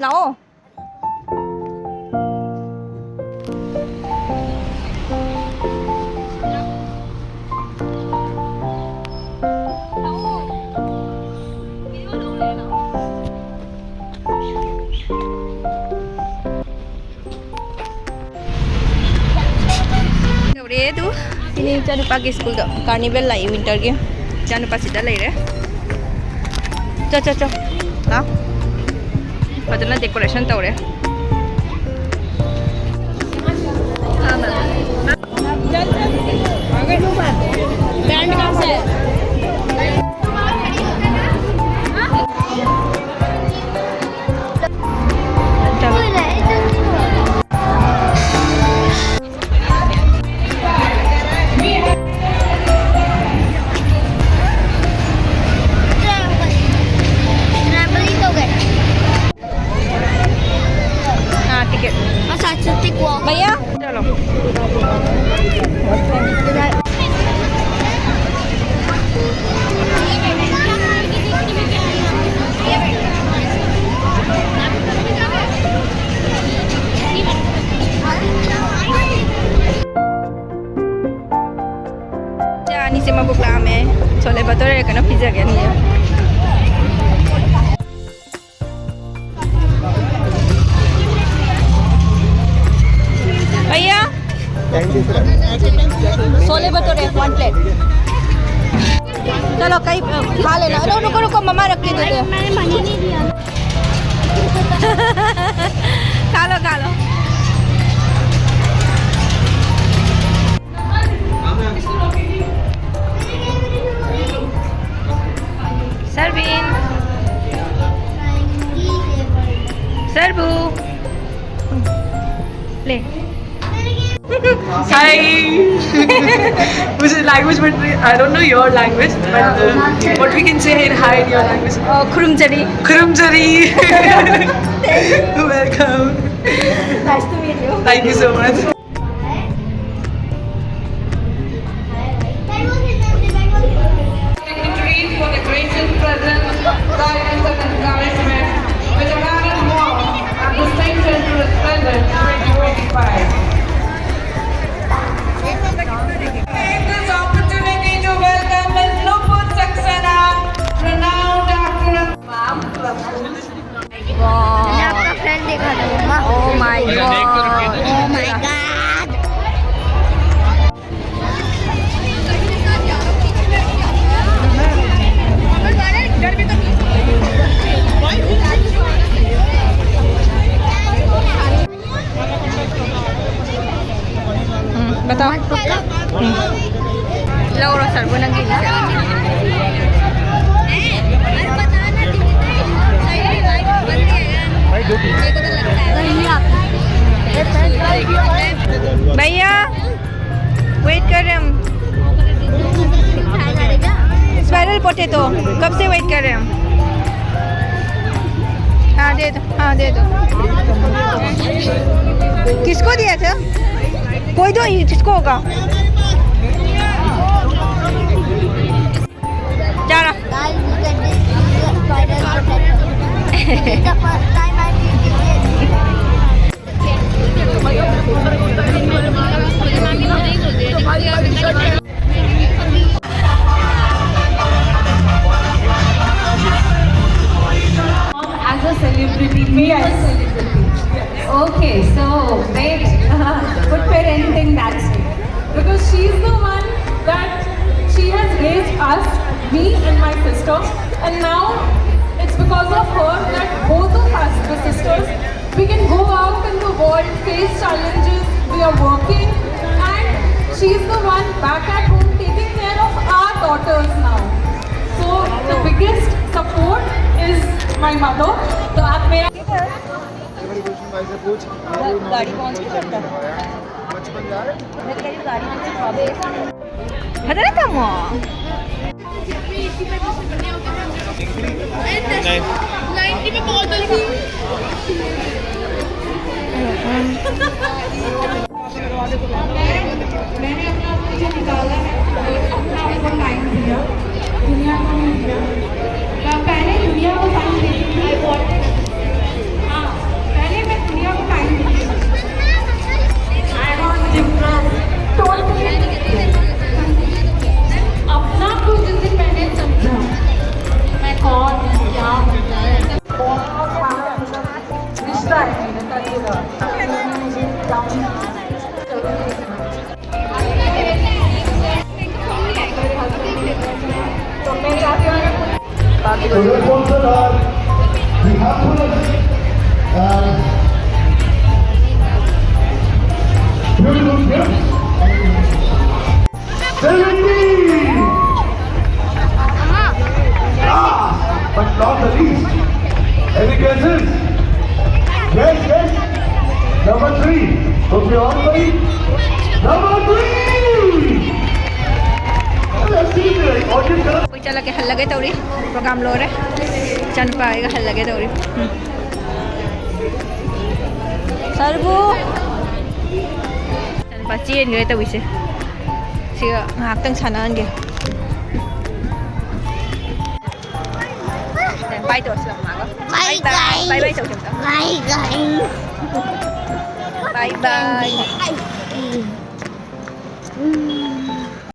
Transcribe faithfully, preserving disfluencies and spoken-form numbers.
ꯂꯥꯛꯑꯣ꯫ ꯌꯧꯔꯦ ꯑꯗꯨ꯫ ꯁꯤꯅꯤ ꯏꯆꯥꯅꯨꯄꯥꯒꯤ ꯁ꯭ꯀꯨꯜꯗ ꯀꯥꯔꯅꯤꯚꯦꯜ ꯂꯥꯛꯏ ꯋꯤꯟꯇꯔꯒꯤ꯫ ꯏꯆꯥꯅꯨꯄꯥ ꯁꯤꯗ ꯂꯩꯔꯦ꯫ ꯆꯣ, ꯆꯣ, ꯆꯣ꯫ ꯂꯥꯎ꯫ ꯐꯖꯅ ꯗꯦꯀꯣꯔꯦꯁꯟ ꯇꯧꯔꯦ꯫ ꯕꯦꯟꯗ ꯀꯥꯁꯦ꯫ हाँ, टिकट। अच्छा, अच्छा, ठीक हुआ। भैया, चलो। ꯆꯥ ꯑꯅꯤꯁꯦ ꯃꯕꯨꯛ ꯂꯥꯝꯃꯦ꯫ ꯁꯣꯂꯦ ꯕꯇꯣꯔꯦ ꯀꯩꯅꯣ ꯄꯤꯖꯒꯦ ꯑꯅꯤꯁꯦ꯫ भैया, छोले भटूरे, वन प्लेट। चलो, कहीं, अ, खा लेना। रुको, रुको, रुको, मम्मा रख के देते हैं। मैंने मनी नहीं दिया। खा लो, खा लो। सरवीन। सरबू। ले। Hi. Which is language, but I don't know your language, but uh, what we can say in hi in your language? खुरुमजरी। खुरुमजरी। Welcome. Nice to meet you. Thank you so much. Secretary for the gracious presence, guidance and encouragement with a round of applause. Oh my God. हम्म, बताओ। हम्म। लौरो sir, बोला कि भैया, wait कर रहे हैं हम। Spiral potato, कब से वेट कर रहे हैं हम। हाँ, दे दो, हाँ, दे दो। किसको दिया था? कोई दो, किसको होगा? जा रहा। Guys, look at this. This is a spider potato. It's the first time I'm eating it. As a celebrity, me as a celebrity. Okay, so wait, put parenting that way. Because she's the one that she has raised us, me and my sister, and now it's because of her that both of us, the sisters, we can go out in the world, face challenges, we are working, and she's the one back at home taking care of our daughters now. So the biggest support is my mother. तो आप मेरा गाड़ी कौन सी करता है? मैं कह रही गाड़ी कौन सी करता है? हदरा था मो। मैंने अपना मुझे निकाला है, अपना आपको टाइम दिया, दुनिया को नहीं दिया। मैं पहले दुनिया को टाइम देती थी। हाँ, पहले मैं दुनिया को टाइम देती थी। I was depressed, totally depressed. अपना को जिस दिन मैंने समझा, मैं कौन हूँ, क्या हूँ, बहुत सारा रिश्ता है मेरे साथ जुड़ा। ꯍꯜꯂꯒꯦ, ꯍꯜꯂꯒꯦ ꯇꯧꯔꯤ꯫ ꯄ꯭ꯔꯣꯒ꯭ꯔꯥꯝ ꯂꯣꯏꯔꯦ꯫ ꯏꯆꯥꯅꯨꯄꯥ ꯑꯩꯒ ꯍꯜꯂꯒꯦ ꯇꯧꯔꯤ꯫ ꯎꯝ꯫ ꯁꯔꯕꯨ! ꯏꯆꯥꯅꯨꯄꯥ ꯆꯦꯟꯈ꯭ꯔꯦ ꯇꯧꯔꯤꯁꯦ꯫ ꯁꯤꯒ ꯉꯥꯏꯍꯥꯛꯇꯪ ꯁꯥꯟꯅꯍꯟꯒꯦ꯫ ꯕꯥꯏ ꯇꯧꯔꯁꯤ ꯂꯥꯛꯑꯣ ꯃꯥꯒ꯫ ꯕꯥꯏ ꯕꯥꯏ꯫ ꯕꯥꯏ꯫ ꯕꯥꯏ ꯕꯥꯏ ꯇꯧꯁꯤ ꯑꯝꯇ꯫ ꯕꯥꯏ ꯕꯥꯏ꯫ ꯕꯥꯏ ꯕꯥꯏ꯫ ꯎꯝ꯫